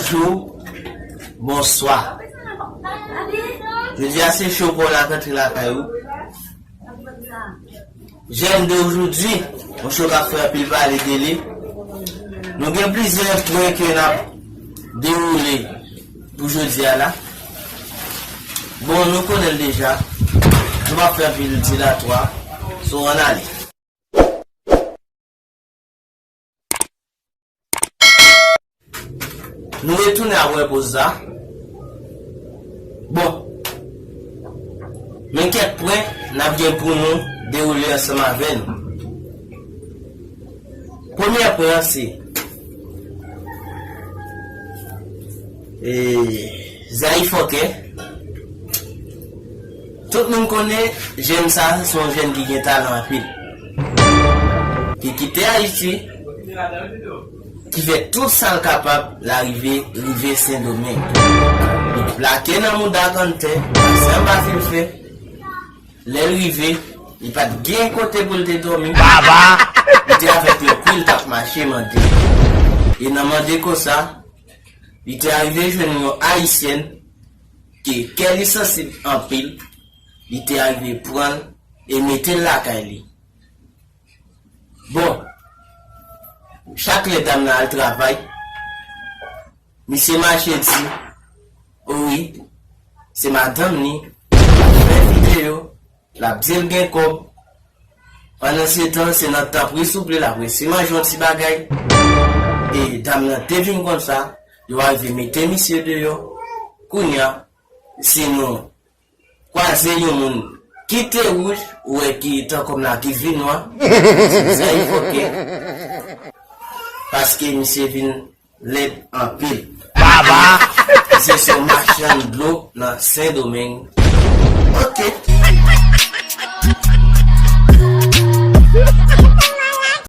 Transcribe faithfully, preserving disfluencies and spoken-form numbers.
Bonjou, bonswa. Jodi a se show pa w la k antre lakay ou. Jèn de ojodi, yon show k ap fè anpil pale de li. Nou gen plizyè pwen ke n ap dewoule pou jodi a la. Bon, nou konnen l deja. Nou p ap fè anpil dilatwa. So, ann ale. Nou retounen apre poz la. Bon, men kèk pwen n ap gen pou nou dewoule ansanm avè nou. Premyè pwen an se, e, Zayi Fòkè. Tout moun konnen jèn sa a se yon jèn ki gen talan anpil. Ki kite Ayiti, ki fè tout sa l kapab, l arive rive Sendomeng. Li plake nan mouda gannte, pase anba fil fè. Lè l rive, li pa t gen kote pou l te dòmi. Li te avèk yon kwi l t ap mache mande. E nan mande konsa, li te arive jwenn yon Ayisyèn ke kè li sansib anpil, li te arive pran l e mete l lakay li. Bon, chak lè dam nan al travay, misye mache di, o wi, se madanm li, l ap fè videyo, l ap di l gen kòb. Pandansetan, se nan tanpri souple l ap resi manje yon ti bagay. E dam nan te vin konn sa, yo arive mete misye deyò. Kounye a, si nou kwaze yon moun ki te wouj, ou wè ki tan kòm la ki vin nwa, se Zayi Fòkè. Paske misye vin lèd anpil. Baba! Misye se yon machann dlo nan Sendomeng. Oke.